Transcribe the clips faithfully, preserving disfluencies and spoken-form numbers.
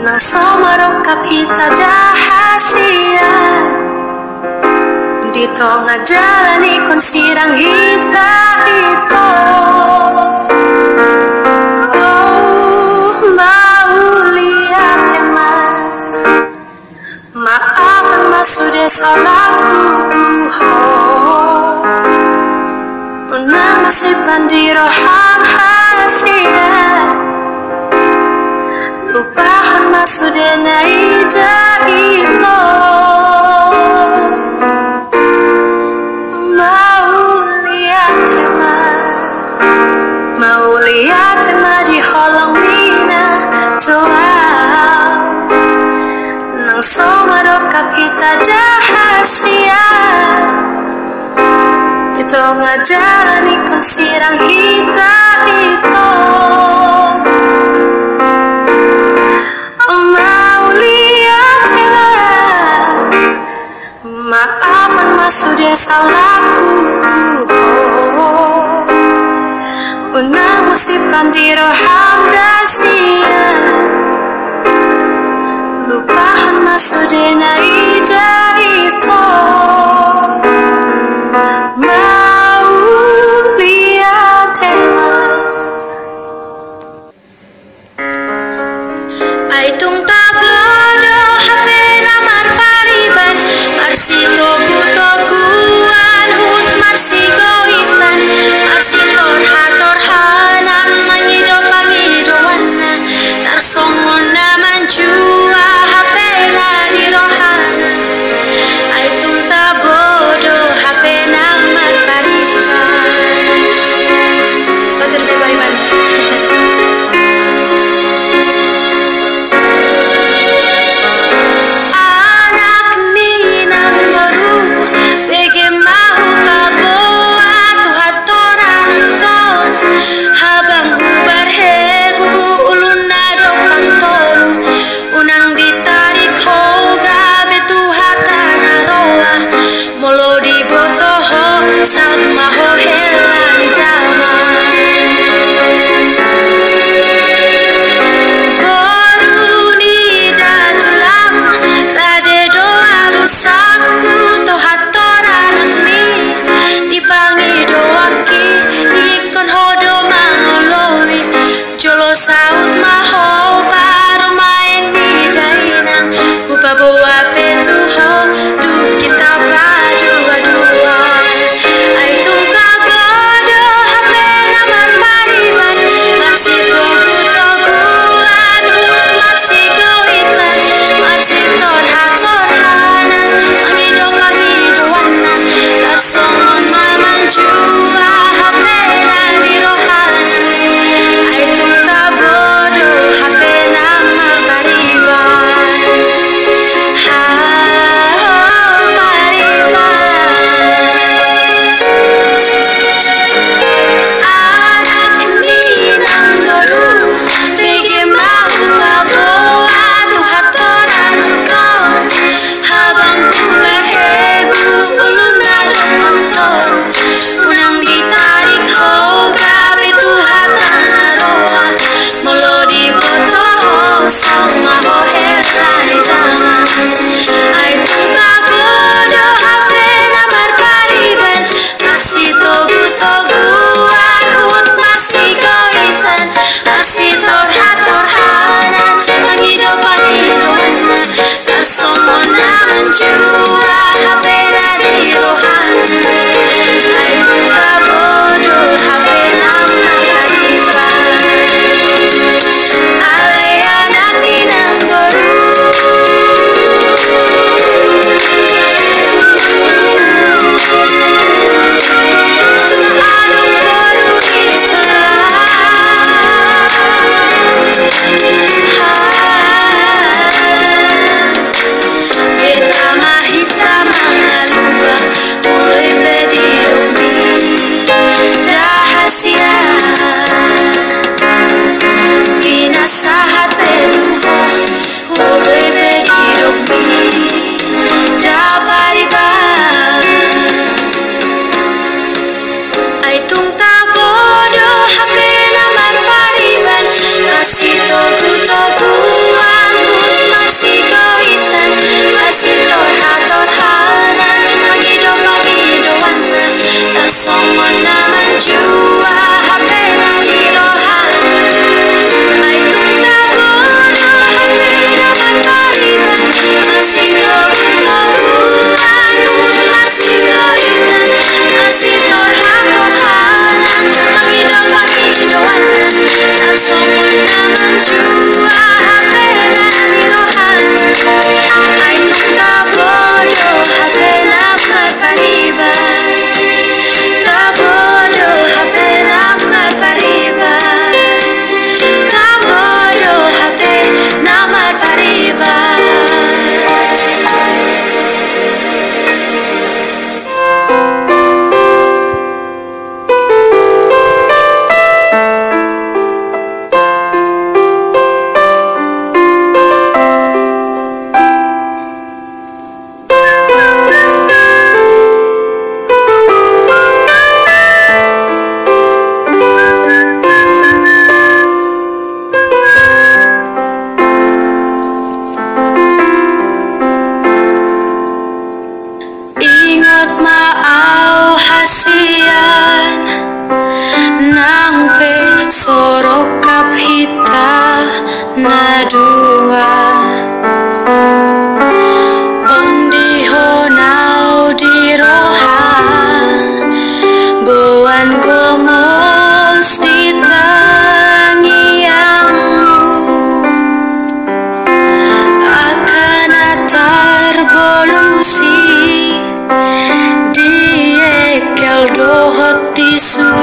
Nang so madongkap hita rahasia, di tonga jalan ingkon sirang hita ito. Oh, mauliate ma. Maafan ma sude salangku tu Ho. Unang ma simpan di roham rahasia. Lupahon ma sude na ida ito. Mauliate ma. Mauliate ma di holong ni na tuau. Nang so madongkap hita rahasia, di tonga jalan ingkon sirang hita ito. Mauliate ma. Maafan ma sude salangku tu Ho. Unang ma simpan di roham rahasia. Lupahon ma sude na ida ito. Mauliate ma. Ai tung tabo do hape na marpariban, marsitogutoguan huhut marsigoitan, marsitorhatorhanan mangido pangidoanna, tarsongon na manjua hape na di rohana. Ai tung tabo do hape na marpariban. Patur be pariban. Anak ni namboru, bege ma hupaboa tu hatorangan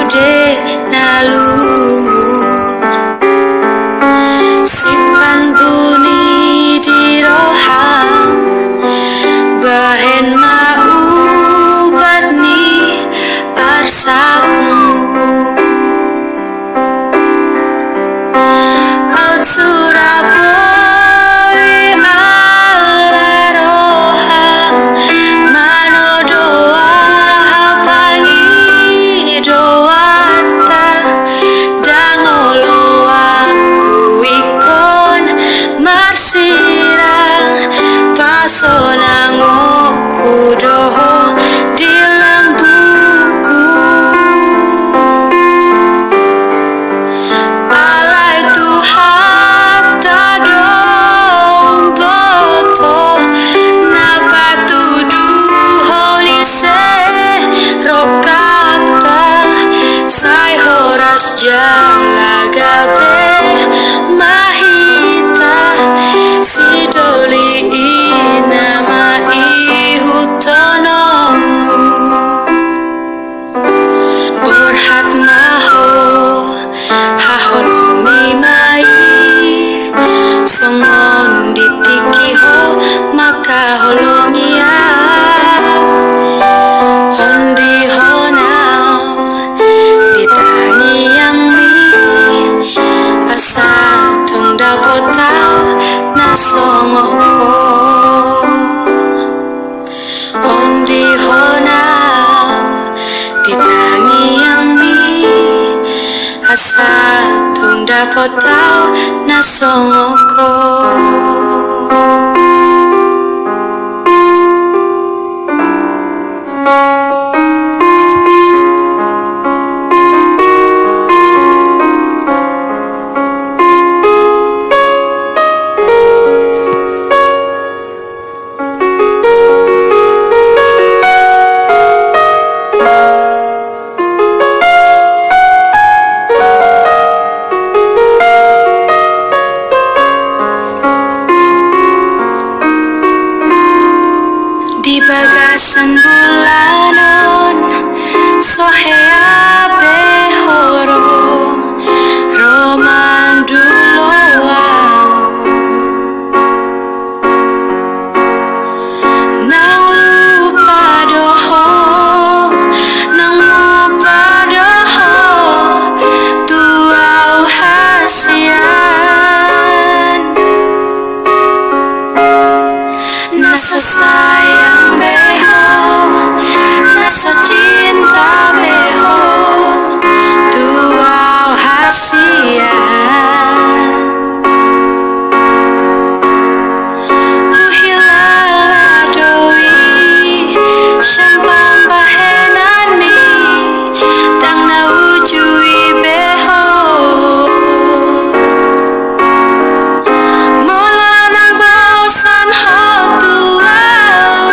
Ode na luhut, simpan buni di roham, bahen ma ubat ni arsakmu. Aut sura boi ala roha, manodoha pangidoanta, ndang olo ahu ingkon marsirang, pasonangkonku do ho di lambungku. Alai Tuhanta do umboto na patuduhon ise rongkapta, sai horas jala gabe ma hita, sidoli i na maihuthononmu. Borhat ma ho, haholongi ma i, songon di tingki ho mangkaholongi ahu. Ondihon ahu di tangiangmi, asa tung dapot ahu na songon ho. Ondihon ahu di tangiangmi, asa tung dapot ahu na songon ho. Di bagasan bulan on, so hea be ho ro, ro mandulo ahu. Ndang lupa do ho, ndang lupa do ho tu ahu hasian. Na so sayang be ho, na so cinta be ho tu ahu hasian. Huhilala do i sian pambahenan i, ndang na uju i be ho. Molo ndang bosan ho tu ahu,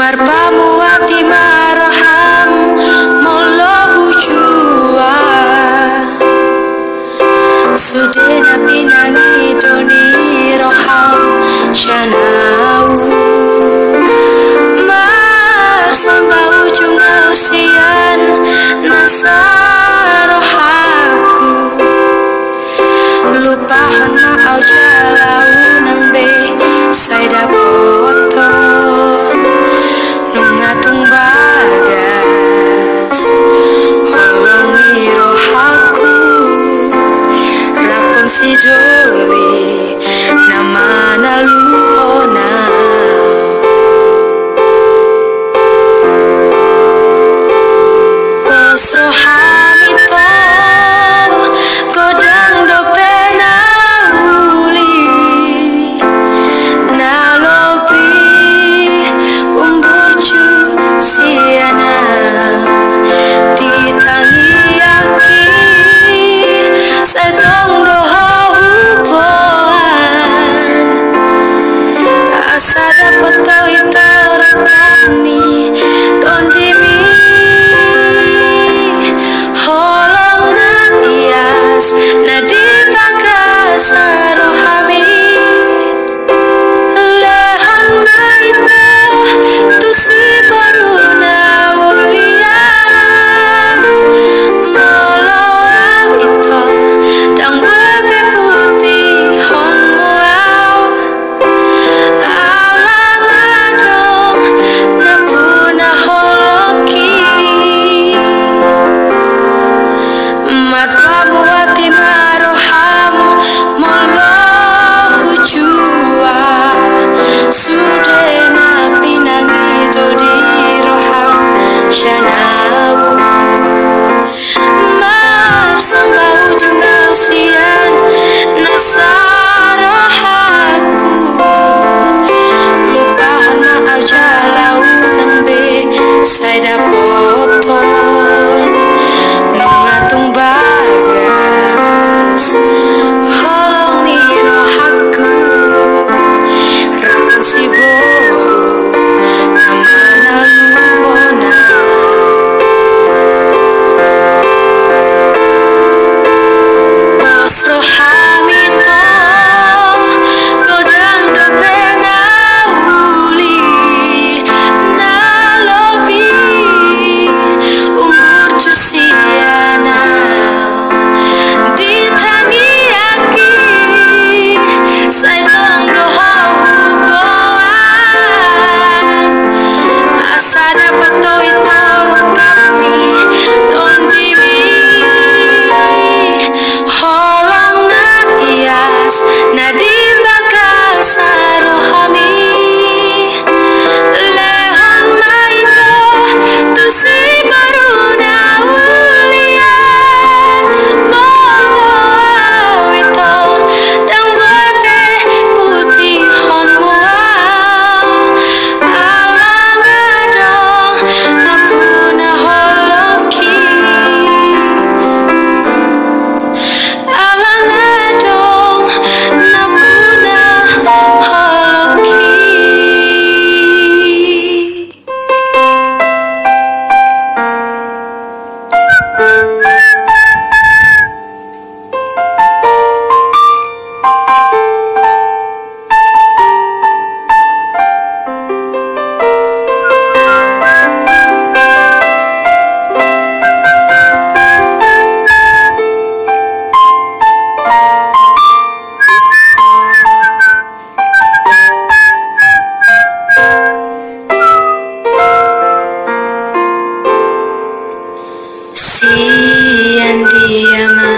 Marpamuati ma roham molo hujua. Sude na pinangi do ni roham sian ahu. Marsomba ujung ahu sian nasa rohangku. Lupahon ma ahu jala unang be sai dapothon. Nunga tung bagas holong ni rohangku, rap sidoli na manaluhon ahu. Pos roham ito, godang dope na uli, na lobi umburju sian ahu. Di tangiangki sai tong do ho huboan, asa dapot ho ito rap ni tondimi. Holong na ias na di bagasan rohami, lehon ma ito tu si boru na hulia. Molo ahu ito ndang boi be putihonmu ahu, ala nga adong na puna holongki. Marpamuati ma roham molo hujua. Sude na pinangi do ni roham sian ahu. Marsomba ujung ahu sian nasa rohangku. Lupahon ma ahu jala unang be sai dapothon. Nunga tung bagas holong ni rohangku, rap si boru na manaluhon ahu. Pos roham ito, godang dope na uli, na lobi umburju sian ahu. Di tangiangki sai tong do ho huboan, asa dapot ho ito rap ni tondimi. Holong na ias na di bagasan rohami, lehon ma ito tu si boru na hulia. Molo ahu ito ndang boi be putihonmu ahu, ala nga adong na puna holongki. Ala nga adong na puna holongki. Sian dia ma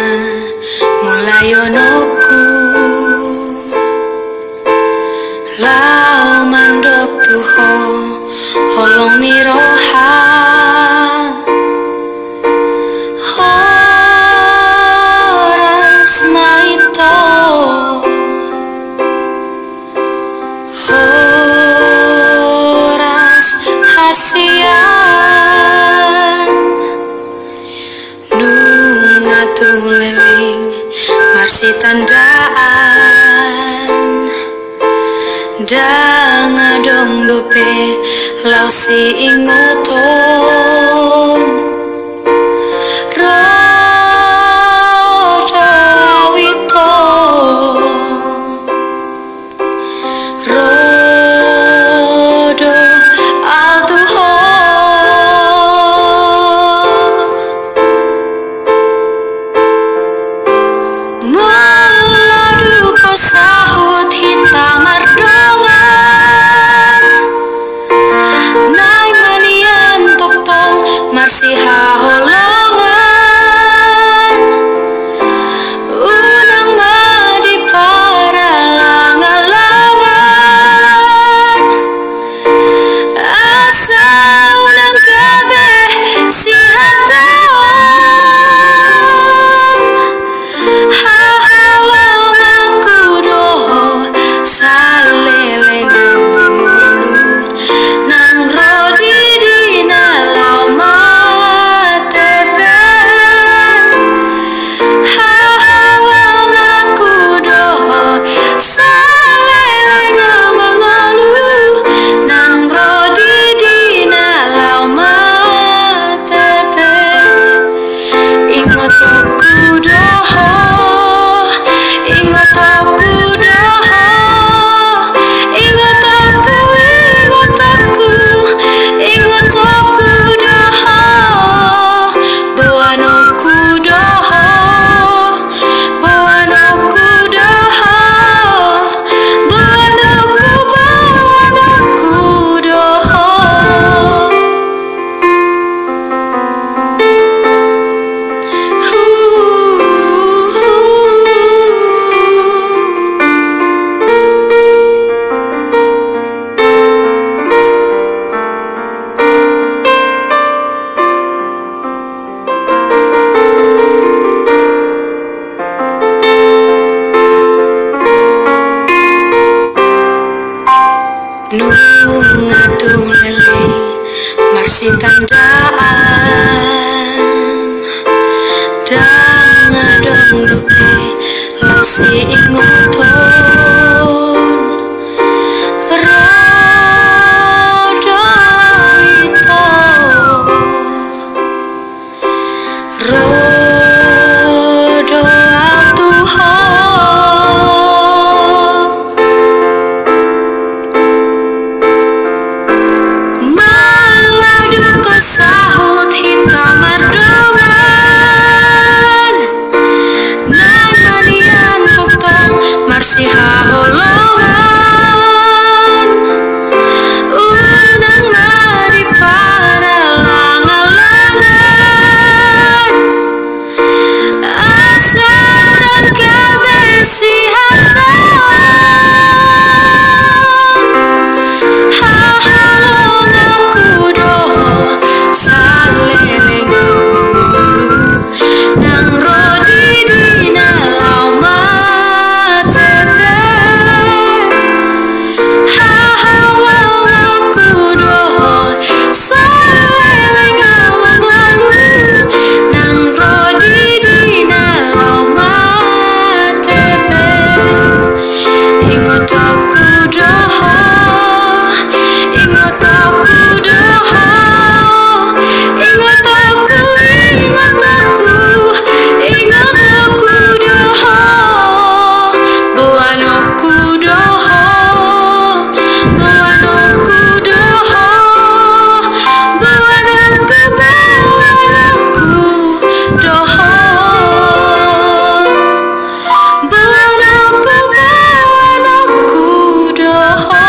mulai onokku laho mandok tu ho holong ni roha. Horas ma ito, horas hasian. Nunga tung leleng marsitandaan, ndang adong dope Laos siingot on, ro do au ito, ro do au tu ho. Molo dung saut hita mardongan, naeng ma nian tongtong marsihaholongan. Unang ma diparalangalangan, asa unang gabe sihataan. Haholonganku do ho saleleng ngolu, nang ro didina laho martepe. Haholonganku do ho saleleng ngolu, nang ro didina laho martepe. Ingotonku do ho, ingotonku do ho, ingotonku, ingotonku, ingotonku do ho, boanonku do ho, boanonku do ho, boanonku, boanonku do ho. Nunga tung leleng marsitandaan, ndang adong dope laho siingot on, ro do au ito, ro do au tu ho. Molo dung saut hita mardongan, naeng ma nian tongtong marsihaholongan. Unang ma diparalangalangan, asa unang gabe sihataan. Haholonganku do ho saleleng ngolu, nang ro didina laho martepe. Haholonganku do ho saleleng ngolu, nang ro didina laho martepe. Ingotonku do ho, ingotonku do ho, ingotonku, ingotonku, ingotonku do ho, boanonku do ho, boanonku do ho, boanonku, boanonku do ho. Boanonku, boanonku do ho.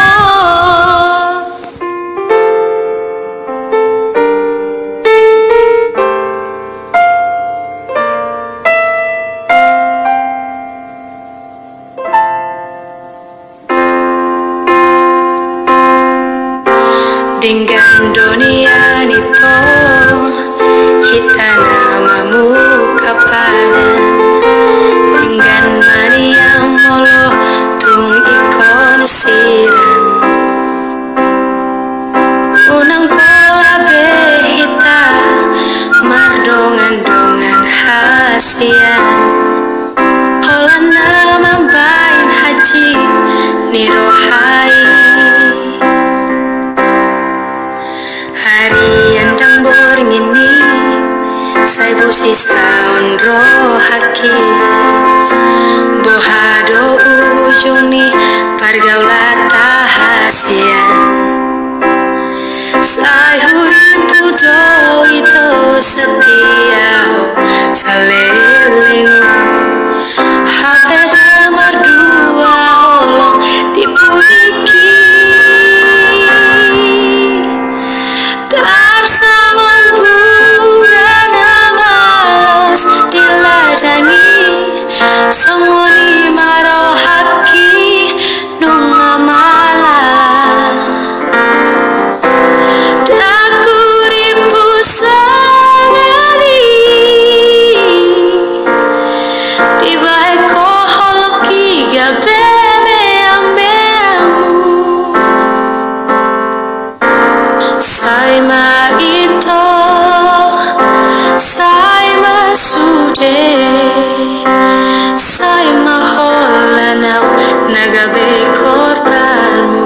Denggan do nian ito hita na mamungka padan. Denggan ma nian molo tung ingkon siran. Unang pola be hita mardongan-dongan hasian. Holan na mambahen hansit ni roha i. Sai huripu do ito setia ho saleleng on. Hape da mardua holong di pudingki. Tarsongon bunga na malos di ladang i, songon i ma rohangki nunga malala. Dang huripu songon i, dibahen ho holongki gabe meameamu. Sai ma ito, sai ma sude, sai ma holan au na gabe korbanmu.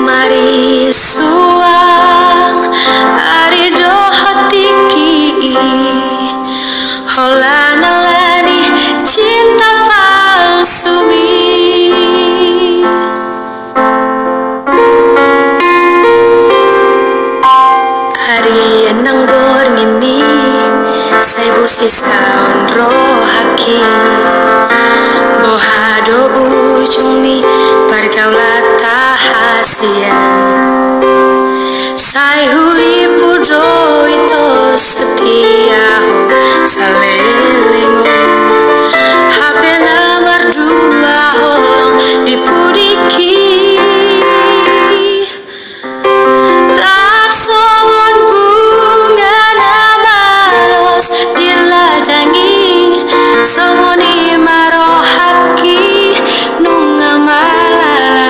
Marisuang ari dohot tingki i, holan ala ni cinta palsumi. Ari nang borngin i, sai bosis haon rohangki. Boha do ujung ni pargaulanta hasian? Sai huripu do ito setia ho saleleng on. Hape na mardua holong di pudingki. Tarsongon bunga na malos di ladang i, songon i ma rohangki nunga malala.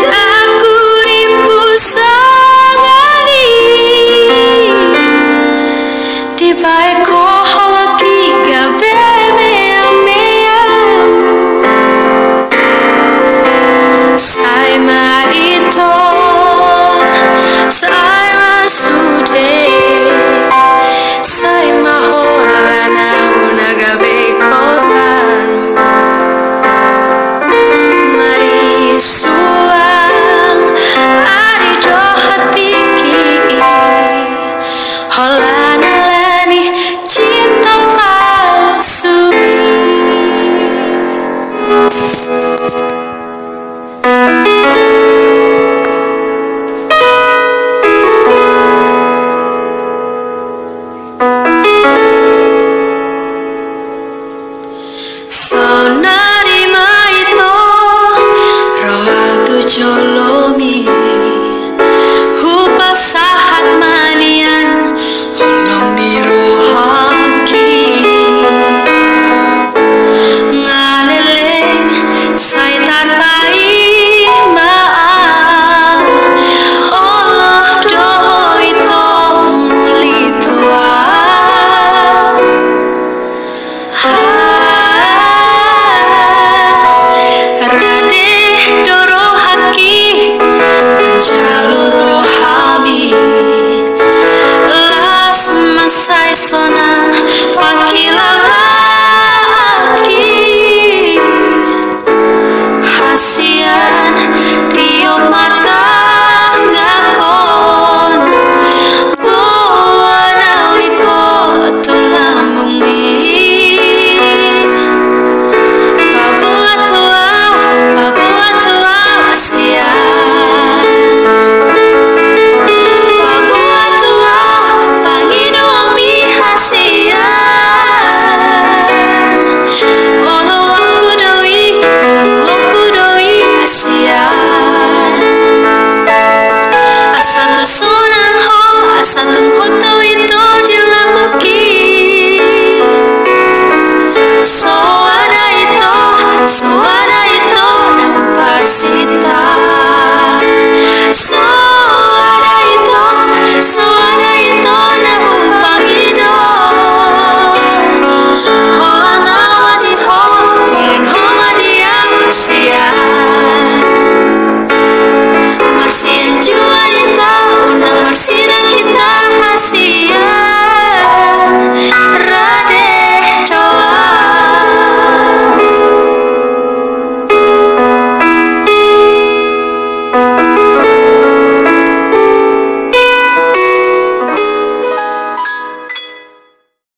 Dang huripu songon i, dibahen ho holongki gabe meameamu. Sai ma ito, sai ma sude, sai ma holan au na gabe korbanmu. Marisuang ari dohot tingki i, holan ala ni cinta palsumi. Saonari ma ito ro au tu jolomi, hupasahat ma nian holong ni rohangki. Nga leleng sai tarpaima au, olo do ito muli tu au. Rade do rohangki manjalo rohami, las ma sai sonang pangkilalaanki. Hasian, tio ma tanganhon, boan au ito tu lambungmi. Paboa tu au, paboa tu au hasian. Paboa tu au pangidoanmi hasian. Oloanku do i, oloanku do i hasian. Asa tung sonang ho, asa tung hot do ito di lambungki. Soada ito, soada ito na hupasinta. So